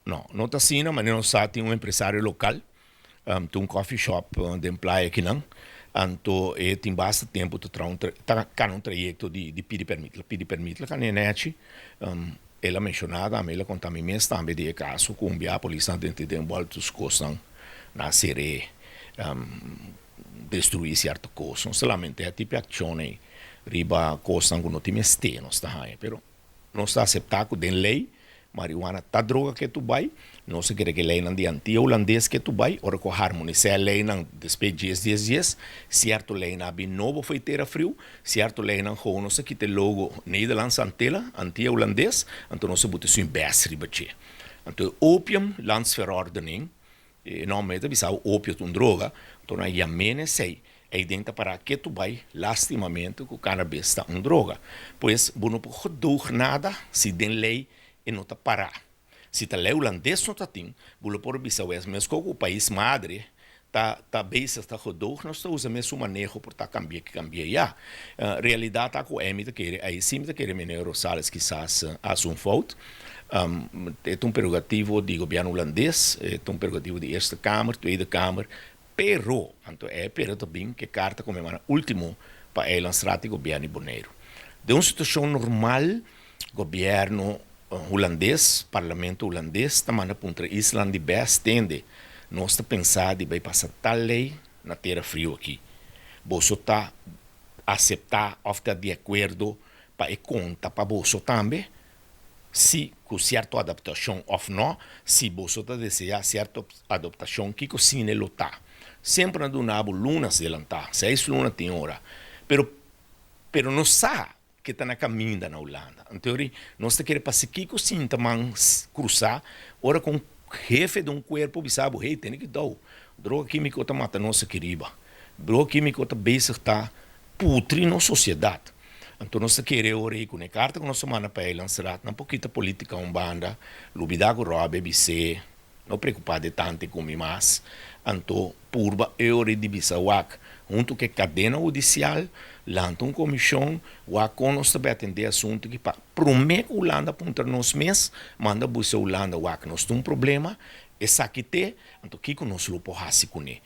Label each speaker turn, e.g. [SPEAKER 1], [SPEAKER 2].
[SPEAKER 1] No, no ta asina, ma nos sa tin un empresario lokal, tin un coffee shop den Playa akinan, anto e tin basta tempu ta traha un ta kana un trayekto di pidi pèrmit, el a pidi pèrmit, el a kana e nèchi. El a menshoná tambe, el a konta mi mes tambe di e kaso ku un bia polisnan den den bòltu su kosnan na ser'é, destruí sierto kos. No solamente e tipo di akshon ei riba kosnan ku no tin mester nos ta haña, pero nos ta aseptá ku den lei marihuana ta droga ke tu bai. Nos a kere ku e leinan di Antia Hulandes ke tu bai, ora ku harmonisá e leinan despues dies dies dies, sierto leinan a bin nobo fo'i tera friu, sierto leinan gou nos a kita e logo Nederlandse Antilla, Antia Hulandes, anto nos a buta su bes riba dje. Anto e Opium Landsverordening, e nòmber ta bisa bo opio ta un droga, anto nan yam'é na esei, ei den ta pará ke tu bai, lastimamente ku cannabis ta un droga. Pues bo no por gedoog nada si den lei e no ta pará. Si ta lei hulandes no ta tin, bo lo por bisa wes meskos ku pais madre ta bezig ta gedoog, nos ta usa mesun maneho por ta kambia ki kambia ya. Realidat ta ku mi ta kere, ei sí mi ta kere meneer Rosales kisas hasi un fout. E ta un prerogativo di gobièrnu hulandes, e ta un prerogativo di Eerste Kamer, Tweede Kamer, pero, anto e pero ta bin ku e karta ku mi manda último pa Eilandsraad di gobièrnu di Boneiru. Den un situashon normal, gobièrnu hulandes, parlamento hulandes ta manda puntra islanan di BES: "Tende, nos ta pensa di bai pasa tal lei na tera friu aki. Boso ta aseptá òf ta di akuerdo pa e konta pa boso tambe? Si ku sierto adaptashon òf no, si boso ta deseá sierto adaptashon, kiko sine lo ta?" Semper nan duna bo lunas delantá, 6 luna tin ora. Pero no sa ku ta na kaminda na Hulanda. Anto, nos ta kere pasa kiko sinta man krusá, ora ku hefe di un kuerpo bisa bo: "Hey, tene kuidou, droga kímiko ta mata nos aki riba. Droga kímiko ta bezig ta putri nos sosiedat." Anto nos ta kere ora ku e karta ku nos manda pa Eilandsraad, nan por kita polítika un banda, lubidá ku Rob ABC, no preokupá di tantu ku mi mas. Anto purba e ora di bisa wak, huntu ku kadena hudisial, lanta un komishon, wak kon nos ta atendé asuntu ku pa promé ku Hulanda puntra nos mes, manda buska Hulanda: "Wak, nos tin un problema, esaki te, anto kiko nos lo por hasi kuné?"